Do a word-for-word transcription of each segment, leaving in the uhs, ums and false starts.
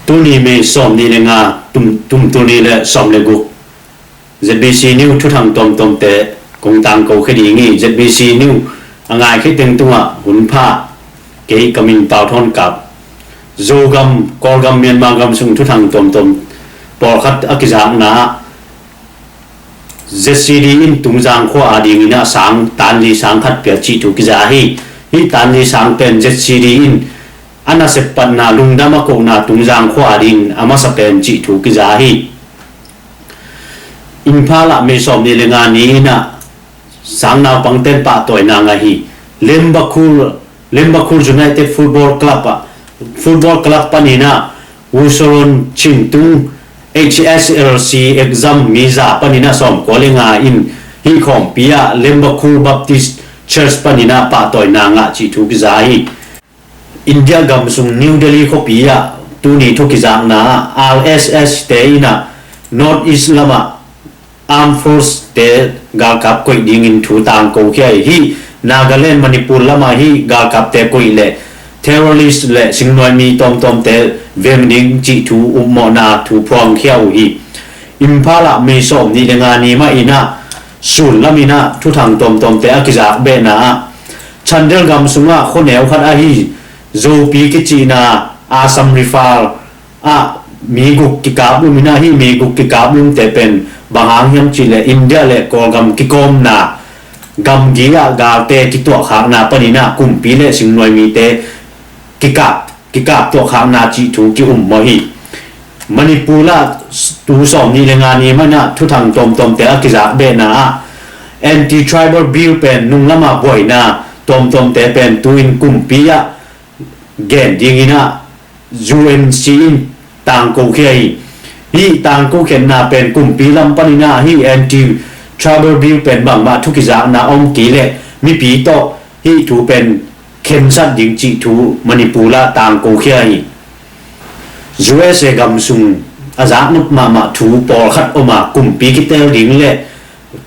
Tuni May sawm nih le nga, tum, tum tuni le sawm le guk, Z B C News thuthang tuamtuamte kong tangko khia ding hi. Z B C News a ngai khit teng tungah hun pha, kei ka min Pau Thawn Kap. Zogam, Kawlgam, Myanmar gam sung thuthang tuamtuam pawlkhat a kizakna ah Z C D in Tungzang khua a dingin a sang, tanli sang khat pia cih thu kiza hi. Hih tanli sang pen Z C D in a nasep patna, lungdam a kohna Tungzang khua a dingin a masa pen cih thu kiza hi. Imphal ah May sawm nih le nga ni in a sang naupangten pahtawina ngah hi. Lembakhul, Lembakhul United Football Club ah, Football Club panin a Wusolon Chintung H S L C exam mi za panin a sawmkua le nga in hih khawmpi ah Lembakhul Baptist Church panin a pahtawina ngah cih thu kiza hi. India gam sung New Delhi khuapi ah tuni thu kizakna ah R S S te in a North East lamah Armed Force te galkap koih dingin thu tangko khia hi. Hih Nagaland, Manipur lamah hih galkapte koih le terrorist le singnuai mi tuamtuamte veng ding cih thu upmawhna thu phuang khia uh hi. Imphal ah May sawm nih le nga ni mah in a sun lam in a thuthang tuamtuamte a kizak behna ah Chandel gam sungah khuaneu khat ahi Zopi kicihna Assam Rifle ah mi guk kikaplum in a, hih mi guk kikaplumte pen bang hang hiam cih leh India le Kawlgam kikawmna gamgi ah galte kituahkhakna panin a kumpi le singnuai mite kikap, kikap tuahkhakna cih thu ki-um mawh hi. Manipur ah tu sawm nih le nga ni mah in a thuthang tuamtuamte a kizak behna ah Anti-Tribal Bill pen nunglam ah buaina tuamtuamte pen tu-in kumpi ah gen dingin a U N C in tangko khia hi. Hih tangko khiatna pen kumpi lam panin a hih Anti-Tribal Bill pen bangmah thu kizakna om kei leh mipi tawh hih thu pen khensat ding cih thu Manipur ah tangko khia hi. U S A gam sung a zaknop mahmah thu pawlkhat om a, kumpi kitel ding le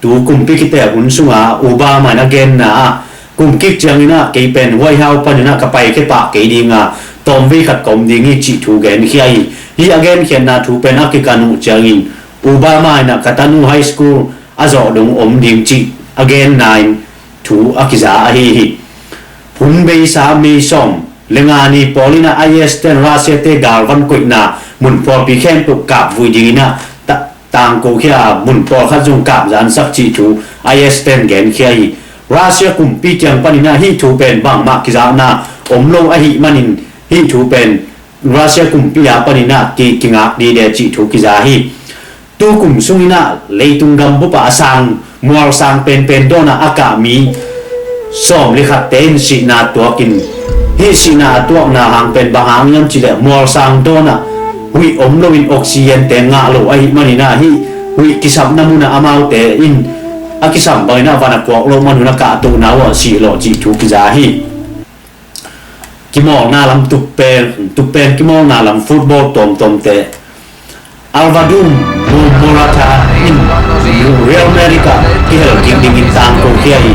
tu kumpi kitel hun sungah Obama in a genna ah kum kik ciangin a kei pen White House panin a ka paikhia pah kei ding a, tawmvei khat ka om ding hi cih thu genkhia hi. Hih a genkhiatna thu pen a kikan uh ciangin Obama in a ka tanu high school a zawh dong om ding cih a genna in thu a kiza ahi hi. Hun beisa May sawm le nga ni pawl in a I S ten Russia te galvan koihna mun pawlpi khempeuh kapvui dingin a ta-, tangko khia a, mun pawlkhat zong kapzansak cih thu I S ten genkhia hi. Russia kumpi kiang panin a hih thu pen bangmah kizakna om lo ahih manin hih thu pen Russia kumpi a panin a ki, kingak dide cih thu kiza hi. Tu kum sungin a leitung gambup ah a sang, mual sang penpen dawn ah a kah mi sawm le khatte in sihna tuakin, hih sihna a tuakna hang pen bang hang hiam cih leh mual sang dawn ah huih om loin oxygen te ngah lo ahih manin a hih huih kisapna mun ah amaute in a kisam bangin a van a puak loh man un a kahtohna uh ah sih lawh cih thu kiza hi. Kimawlna lam tukpen, tukpen kimawlna lam football tuamtuamte. Alvaro Mo-, Morata in Real Madrid ah kihel kik dingin tangko khia hi.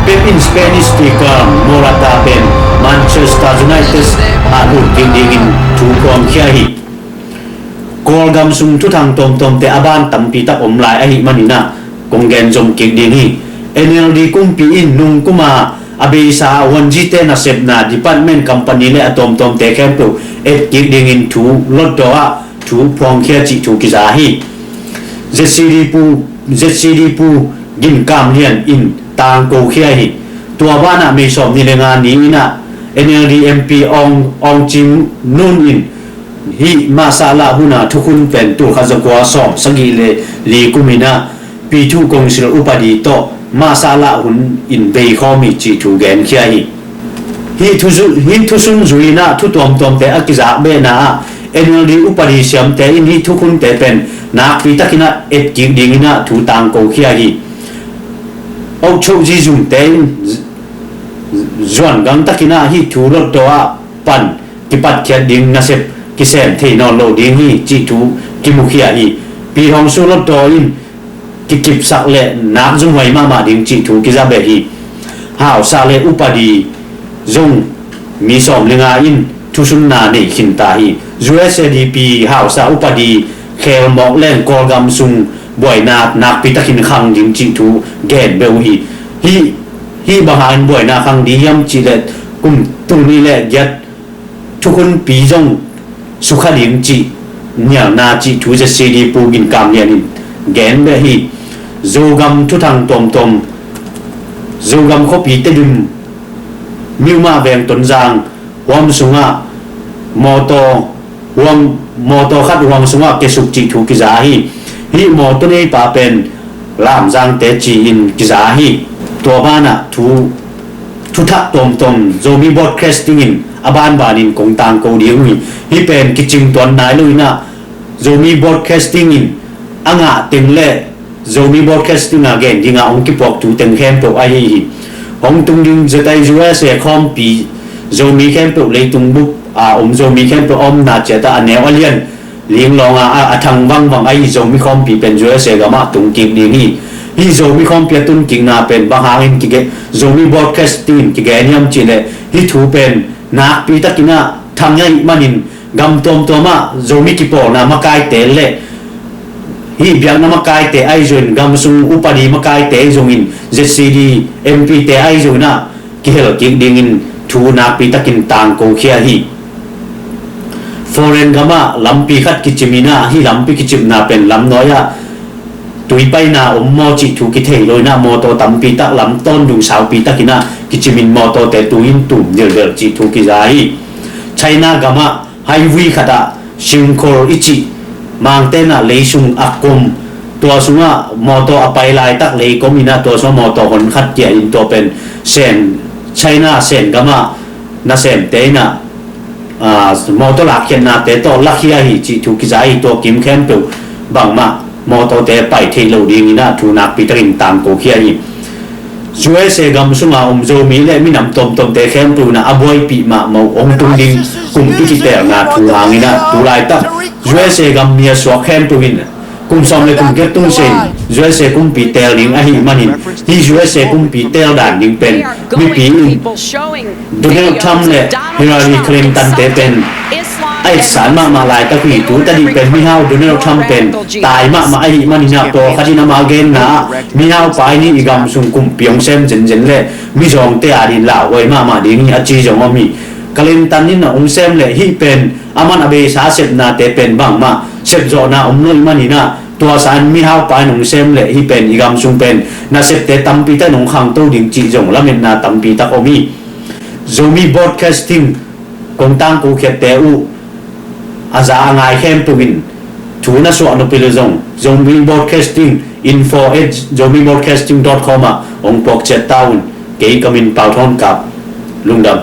Pep in Spanish striker Morata pen Manchester United ah lut kik dingin thu phuang khia hi. Kawlgam sung thuthang tuamtuamte a ban tampi tak om lai ahih manin a kong gen zom kik ding hi. N L D kumpi in nungkum a a beisa a wanzite nasepna department, company le a tuamtuamte khempeuh et kik dingin thu Hlutdaw ah thu phuangkhia cih thu kiza hi. Z C D pu, Z C D pu Gin Kam Lian in tangko khia hi. Tua banah May sawm nih le nga ni in a N L D M P Aung, Aung Chin Nun in hih mahsah lah hun a thukhun pen tulkhat zakua sawm sagih le li kum in a Pyithu Council upadi tawh mahsah lah hun in veikhawm hi cih thu genkhia hi. Hih thu zu-, hih thusun zui in a thu tuamtuamte a kizak behna ah N L D upadi siamte in hih thukhunte pen nakpi takin a et kik dingin a thu tangko khia hi. Aung Kyaw Htet zumte in zuan gang takin a hih thu Hlutdaw ah pan kipatkhiat ding nasep kisem thei nawn lo ding hi cih thu kimukhia hi. Pyidaungsu Hlutdaw in kikipsak le nak zumhuai mahmah ding cih thu kiza beh hi. Hausa le upadi zong mi sawm le nga in thusunna nei khinta hi. U S A D P hausa upadi khelmawk leng Kawlgam sung buaina nakpi takin khang ding cih thu gen beuh uh hi. Hih, hih bang hangin buaina khang ding hiam cihleh kum tul nih le giat thukhunpi zong sukha ding cih nialna cih thu Z C D Pu Gin Kam Lian in gen beh hi. Zogam thuthang tuamtuam, Zogam khuapi Tedim, Miuma Veng Tonzang huam sungah mawtaw huang, mawtaw khat huang sungah kiasuk cih thu kiza hi. Hih mawtaw neipa pen Lamzangte ci-in kiza hi. Tua banah thu, thuthak tuamtuam Zomi Broadcasting in a banbanin kong tangko ding uh hi. Hih pen kicing tuan nai lo inah Zomi Broadcasting in a ngah teng le Zomi Broadcasting a gen dinga hong kipuak tu teng khempeuh ahi hi. Hong tung ding zetai U S A khawmpi Zomi khempeuh leitung bup a om Zomi khempeuh a omna ciatah a neu a lian linglawng a, a, a thang vangvang ahi Zomi khawmpi pen U S A gamah tung kik ding hi. Hih Zomi khawmpi a tun kikna pen bang hangin kige, Zomi Broadcasting in kigen hiam cihleh hih thu pen nakpi takinah thang ahih manin gam tuamtuamah Zomi kipawlna makaite le hih biakna makaite ahi zongin, gam sung upadi makaite ahi zongin, Z C D M P te ahi zonginah kihel kik dingin thu nakpi takin tangko khia hi. Foreign gamah lampi khat kiciminah hih lampi kicimna pen lamnuai-ah tuipaina om maw cih thu kithei lo inah mawtaw tampi tak lam tawn dung saupi takinah kicimin mawtawte tu-in tum delhdel cih thu kiza hi. China gamah highway khatah singkhol i cih mangtenah leisung a kom, tua sungah mawtaw a pai laitak leikom inah tua sungah mawtaw hon khat kiah in tua pen Sen, China Sen gamah nasemte inah mawtaw lakkhiatnate tawh lakhia hi cih thu kiza hi. Tua kim khempeuh bangmah mawtawte pai theih loh dinginah thu nakpi takin tangko khia hi. U S A gam sunga om Zomi le minam tomtomte khempeuh inah a buaipih mahmah uh hong tung ding kumpi kitelna thu hanginah tu laitak U S A gam mi a suak khempeuh in kum sawm le kum giat tungsiah in U S A kumpi tel ding ahih manin hih U S A kumpi tel dan ding pen mipi in Donald Trump le Hillary Clinton te pen a etsan mahmah laitak uh hi. Tu tadih pen mihau Donald Trump pen tai mahmah ahih maninah pawlkhat in amah genna ah mihau pa in i gam sung kumpi hong sem zenzen le mizawngte adin lauhuai mahmah ding hi a ci zong om hi. Clinton in a hong sem le hih pen aman a beisa sepnate pen bangmah sepzawhna om lo ahih maninah tua san mihau pa in hong sem le hih pen i gam sung pen nasepte tampi tak in hong khangto ding cih zong lametna tampi tak om hi. Zomi Broadcasting kong tangko khiatte uh a za a ngai khempeuh in thu na suah nopil uh zong Zomi Broadcasting info at zomi broadcasting dot com ah hong puak ciat ta un. Kei ka min Pau Thawn Kap. Lungdam.